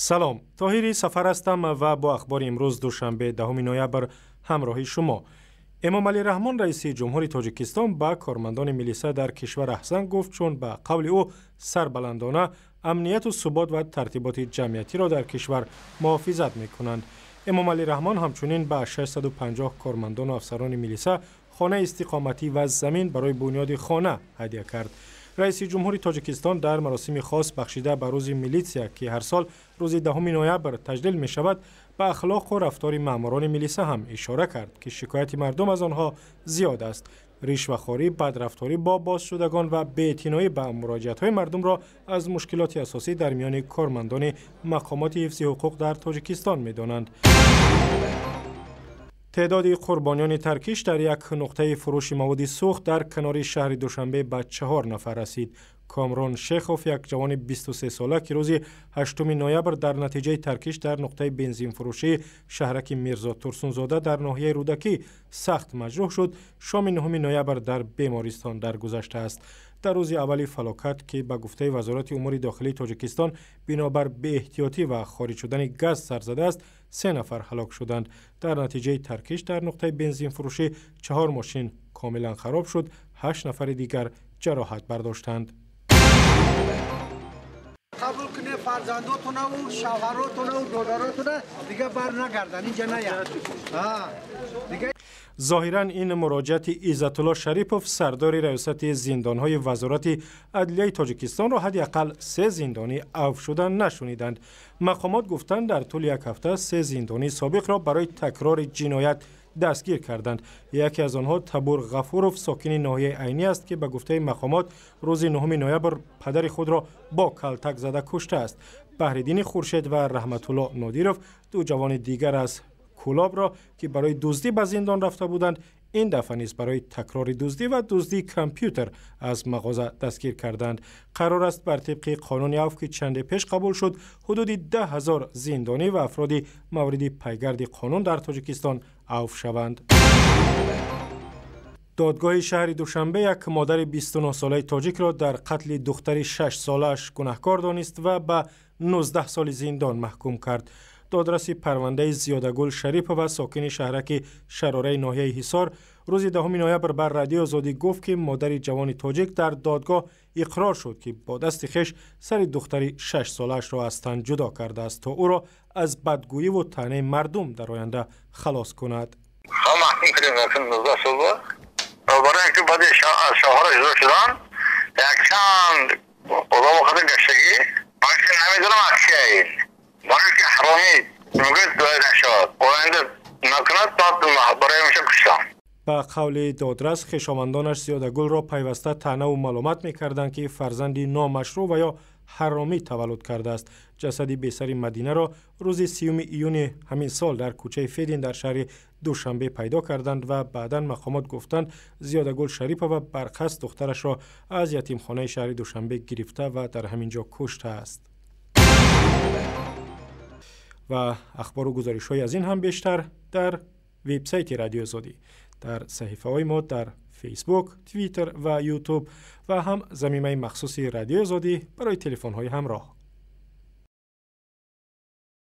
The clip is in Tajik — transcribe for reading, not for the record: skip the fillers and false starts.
Салом, Тоҳири Сафар ҳастам ва бо ахбори имрӯз, душанбе, 10 ноябр, ҳамроҳи шумо. Эмомалӣ Раҳмон, раиси ҷумҳури Тоҷикистон, ба кормандони милиса дар кишвар аҳсан гуфт, чун ба қавли ӯ сарбаландона амнияту субот ва тартиботи ҷамъиятиро дар кишвар муҳофизат мекунанд. Эмомалӣ Раҳмон ҳамчунин ба 650 кормандону афсарони милиса хонаи истиқоматӣ ва замин барои бунёди хона ҳадя кард. Раиси ҷумҳури Тоҷикистон дар маросими хос, бахшида ба Рӯзи милитсия, ки ҳар сол рӯзи 10 ноябр таҷлил мешавад, ба ахлоқу рафтори маъмурони милиса ҳам ишора кард, ки шикояти мардум аз онҳо зиёд аст. Ришвахорӣ, бадрафторӣ бо бозшудагон ва беэътиноӣ ба муроҷиатҳои мардумро аз мушкилоти асосӣ дар миёни кормандони мақомоти ҳифзи ҳуқуқ дар Тоҷикистон медонанд. Теъдоди қурбониёни таркиш дар як нуқтаи фурӯши маводи сӯхт дар канори шаҳри Душанбе ба 4 нафар расид. Комрон Шехов, як ҷавони 23-сола, ки рӯзи 8 ноябр дар натиҷаи таркиш дар нуқтаи бензинфурӯшии шаҳраки Мирзо Турсунзода дар ноҳияи Рӯдакӣ сахт маҷрӯҳ шуд, шоми 9 ноябр дар бемористон даргузаштааст. Дар рӯзи аввали фалокат, ки ба гуфтаи Вазорати умури дохилии Тоҷикистон бинобар беэҳтиётӣ ва хориҷ шудани газ сар задааст, 3 нафар ҳалок шуданд. Дар натиҷаи таркиш дар нуқтаи бензинфурӯшӣ 4 мошин комилан хароб шуд, 8 нафари дигар ҷароҳат бардоштанд. Қабул кунед фарзандотонаву шавҳаротонаву додаротона, дигар бар нагарданд, инҷа наяд. Зоҳиран ин муроҷиати Иззатулло Шарипов, сардори раёсати зиндонҳои Вазорати адлияи Тоҷикистонро, ҳадди ақал се зиндонӣ авф шуда нашуниданд. Мақомот гуфтанд, дар тӯли як ҳафта се зиндонии собиқро барои такрори ҷиноят дастгир карданд. Яке аз онҳо Табур Ғафуров, сокини ноҳияи Айнӣ аст, ки ба гуфтаи мақомот рӯзи 9 ноябр падари худро бо калтак зада куштааст. Баҳриддини Хуршед ва Раҳматулло Нодиров, ду ҷавони дигар аз Кӯлобро, ки барои дуздӣ ба зиндон рафта буданд, ин дафъа низ барои такрори дуздӣ ва дуздии компютер аз мағоза дастгир карданд. Қарор аст, бар тибқи қонуни авф, ки чанде пеш қабул шуд, ҳудуди 10 000 зиндонӣ ва афроди мавриди пайгарди қонун дар Тоҷикистон авф шаванд. Додгоҳи шаҳри Душанбе як модари 29-солаи тоҷикро дар қатли духтари 6-солааш гунаҳкор донист ва ба 19 соли зиндон маҳкум кард. Додраси парвандаи Зиёдагул Шарипова, сокини шаҳраки Шарораи ноҳияи Ҳисор, рӯзи 10 ноябр бар Радиои Озодӣ гуфт, ки модари ҷавони тоҷик дар додгоҳ иқрор шуд, ки бо дасти хеш сари духтари 6-солаашро аз тан ҷудо кардааст, то ӯро аз бадгӯиву таънаи мардум дар оянда халос кунад. Маҳкум кардем 19 сол барои ин ки баъди аз шавҳараш ҷудо шудан якчанд одамо қадар гаштагӣ. Ман намедонам, аз кия ин, барои ки ҳаромӣ мегӯяд, нашавад, оянда накунад, баъд барои ҳамеша куштам. Ба қавли додрас, хешовандонаш Зиёдагулро пайваста таънаву маломат мекарданд, ки фарзанди номашрӯъ ва ё ҳаромӣ таваллуд кардааст. Ҷасади бесари Мадинаро рӯзи 30 июни ҳамин сол дар кӯчаи Федин дар шаҳри Душанбе пайдо карданд ва баъдан мақомот гуфтанд, Зиёдагул Шарипова барқасд духтарашро аз ятимхонаи шаҳри Душанбе гирифта ва дар ҳамин ҷо куштааст. Ва ахбору гузоришҳои аз ин ҳам бештар дар вебсайти Радиои Озодӣ, дар саҳифаҳои мо дар Фейсбук, Твиттер ва Ютуб ва ҳам замимаи махсуси Радиои Озодӣ барои телефонҳои ҳамроҳ.